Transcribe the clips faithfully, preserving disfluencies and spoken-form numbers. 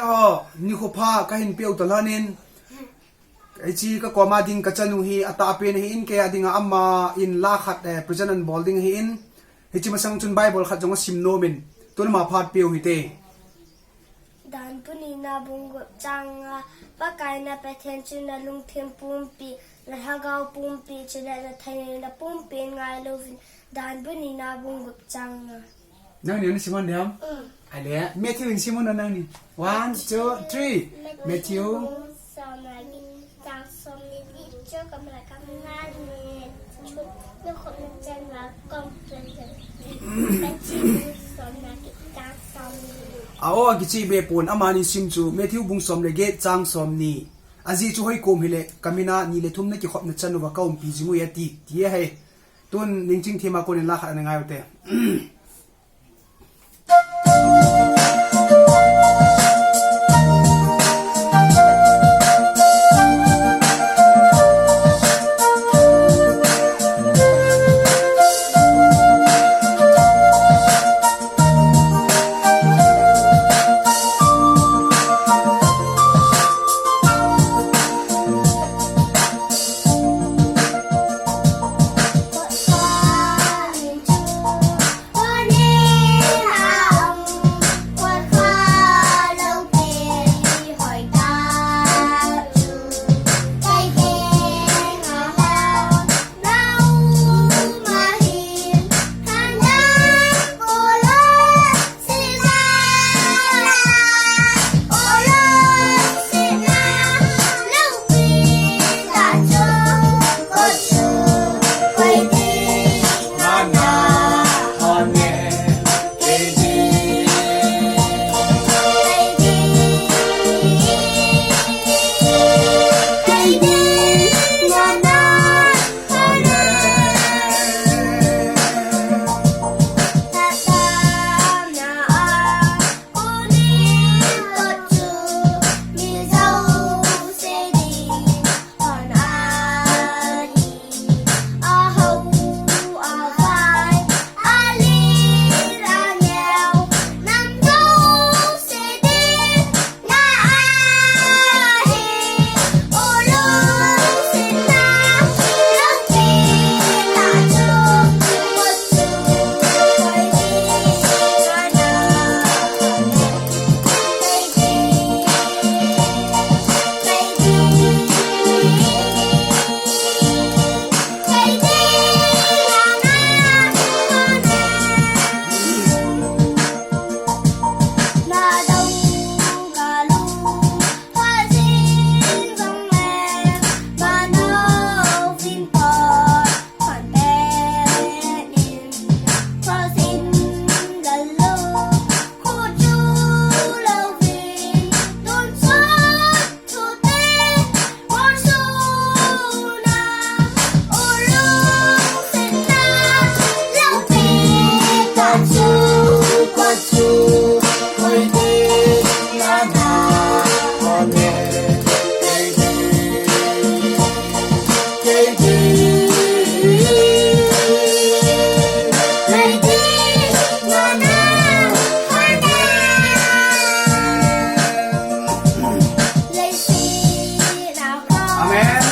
Oh, nikho pha kahin peuta lhonin. Hiche kakoma ding kachanu hi atahpen ahin, kei a dinga aman la khat, eh, present anabol ding ahin. Hiche masang chun Bible khat jong asim nomin. Tun ama phat peu hite. Danbu nina bung gup chang nga, Pakai na Pathen chu nalungthim pumpi, nalhagao pumpi, chule nathei napumpin ngailouvin. Danbu nina bung gup chang nga. Nangni nasim un diam? Mm. Ahile, Matthew in sim un nangni. One, two, three. Matthew. Matthew. Bung som le get, chang som le get, chang som le get. Aw, akichih be pon, amani sim chu Matthew bung som le get chang somni. Ajeh chu hoikom hile, kamina ni le thum nakikhopna chanu va kaumpi jing uve ati, ti ahi. Tun ningching thima konin la khat ana ngai ute. Amen.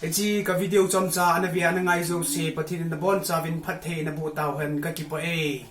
Hiche ka video chomcha ana ve ana ngai jouse, Pathen in nabonchauvin phatthei naboh tauhen, kakipah e.